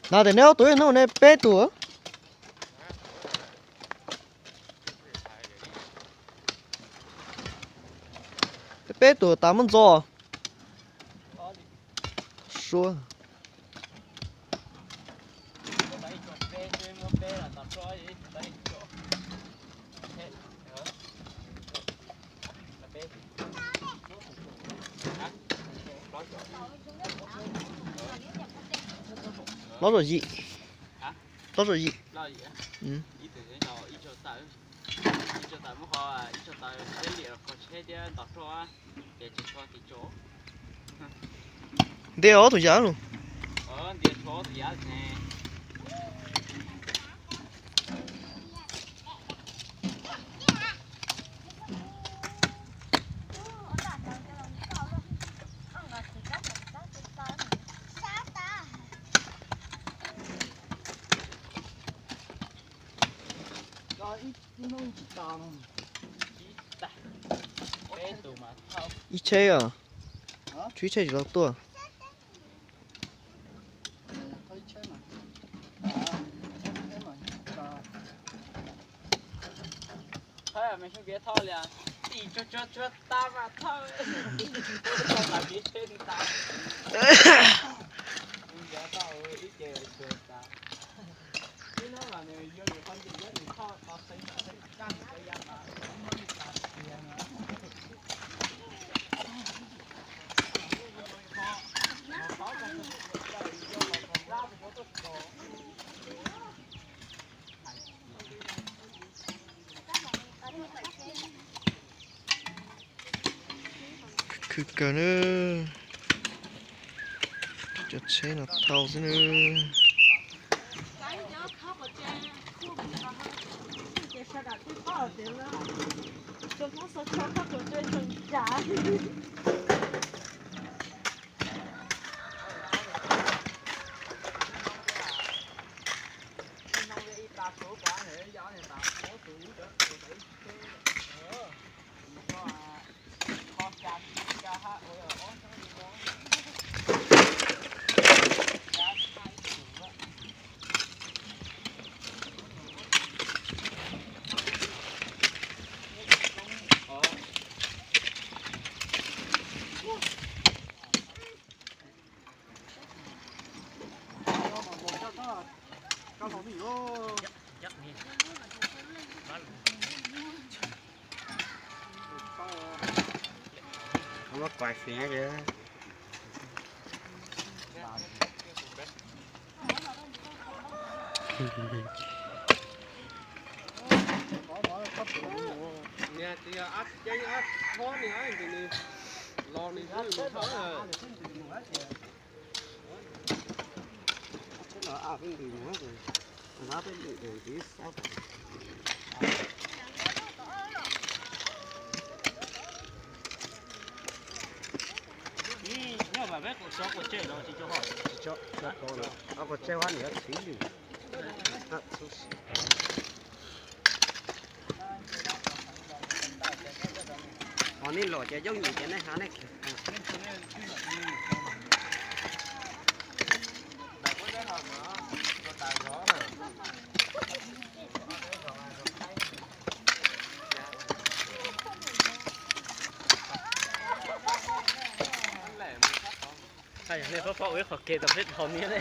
Na, tes neb ob tug ib hnub ne peb tug. Peb tug tas muab ntxo. Suab. Plaub zaum yim. Plaub zaum yim. Ntias ob tug yav lug. Ib tsheb os. Tshuav ib tsheb tsis tau tuaj. Khwv kawg na. Cov tsheb no thauj xwb na. Ho nej los ces yooj yim ces nej hab nej. Nej pab pab ua ib qho ke tau peb dhau niab ne.